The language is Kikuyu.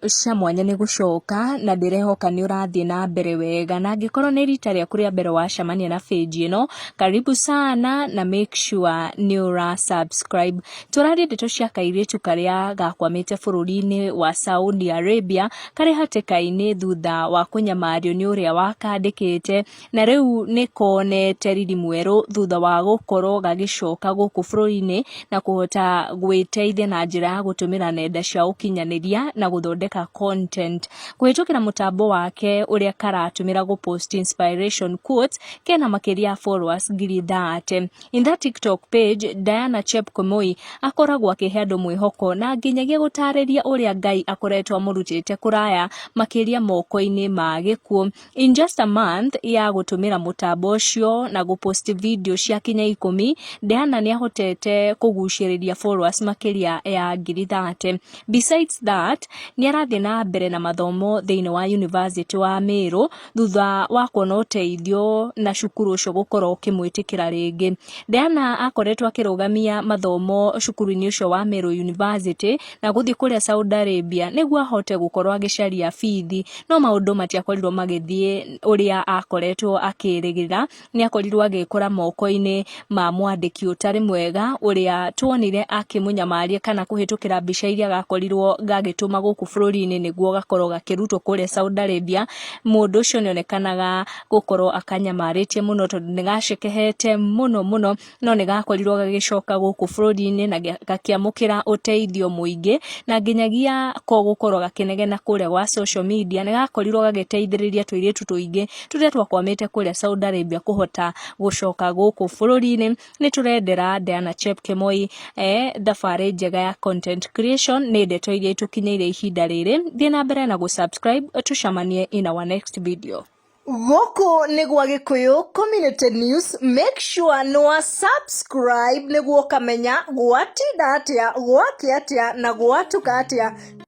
Cia mwanya nĩ gũcoka na ndĩrehoka nĩ ũrathiĩ na mbere wega, na angĩkorwo nĩ rita rĩaku rĩa mbere wacemania na page ĩno, karibu sana na make sure nĩ ũra subscribe. Tũraria ndeto cia kairĩtu karĩa gakwamĩte bũrũri-inĩ wa Saudi Arabia karĩ hatĩka-inĩ thutha wa kũnyamario nĩ ũrĩa wakandĩkĩte, na rĩu nĩ konete riri mwerũ thutha wa gũkorwo gagĩcoka gũkũ bũrũri-inĩ na kũhota gwĩteithia na njĩra ya gũtũmĩra nenda cia ũkinyanĩria na gũthondeka content. Kũhĩtũkĩra mũtambo wake ũrĩa karatũmĩra gũ post inspiration quotes, kena makĩria ya followers 30,000. In that TikTok page, Diana Chepkemoi akoragwo akĩhe andũ mwĩhoko na nginyagia gũtarĩria ũrĩa Ngai akoretwo amũrutĩte kũraya makĩria moko-inĩ ma gĩkuũ. In just a month ya gũtũmĩra mũtambo ũcio na gũpost video cia kinya 10, Diana nĩ ahotete kũgucĩrĩria followers makĩria ya 30,000. Besides that, nĩ arathiĩ na mbere na mathomo thĩinĩ wa University wa Meru thutha wa kuona ũteithio na cukuru ũcio gũkorwo ũkĩmwĩtĩkĩra rĩngĩ. Diana akoretwo akĩrũgamia mathomo cukuru-inĩ ũcio wa Meru University na gũthiĩ kũrĩa Saudi Arabia nĩguo ahote gũkorwo agĩcaria bithi, no maũndũ matiakorirwo magĩthiĩ ũrĩa akoretwo akĩrĩgĩrĩra. Nĩ akorirwo agĩkora moko-inĩ ma mwandĩki ũtarĩ mwega ũrĩa tuonire akĩmũnyamaria kana kũhĩtũkĩra mbica iria gakorirwo gagĩtũma gũkũ bũrũri-inĩ nĩguo gakorwo gakĩrutwo kũrĩa Saudi Arabia. Mũndũ ũcio nĩ onekanaga gũkorwo akanyamarĩtie mũno tondũ nĩ gacekehete mũno mũno, no nĩ gakorirwo gagĩcoka gũkũ bũrũri-inĩ na gakĩamũkĩra ũteithio mũingĩ, na nginyagia ko gũkorwo gakĩnegena kũrĩa gwa social media nĩ gakorirwo gagĩteithĩrĩria tũirĩtu tũingĩ tũrĩa twakwamĩte kũrĩa Saudi Arabia kũhota gũcoka gũkũ bũrũri-inĩ. Nĩ tũrendera Diana Chepkemoi thabarĩ njega ya content creation. Nĩ ndeto iria itũkinyĩire ihinda rĩrĩ. Thiĩ na mbere na gũ-subscribe, tũcemanie in our next video. Gũkũ nĩ gwa Gĩkũyũ Community News. Make sure nĩ wa subscribe nĩguo ũkamenya gwatinda atĩa, gwakĩa atĩa na gwatuka atĩa.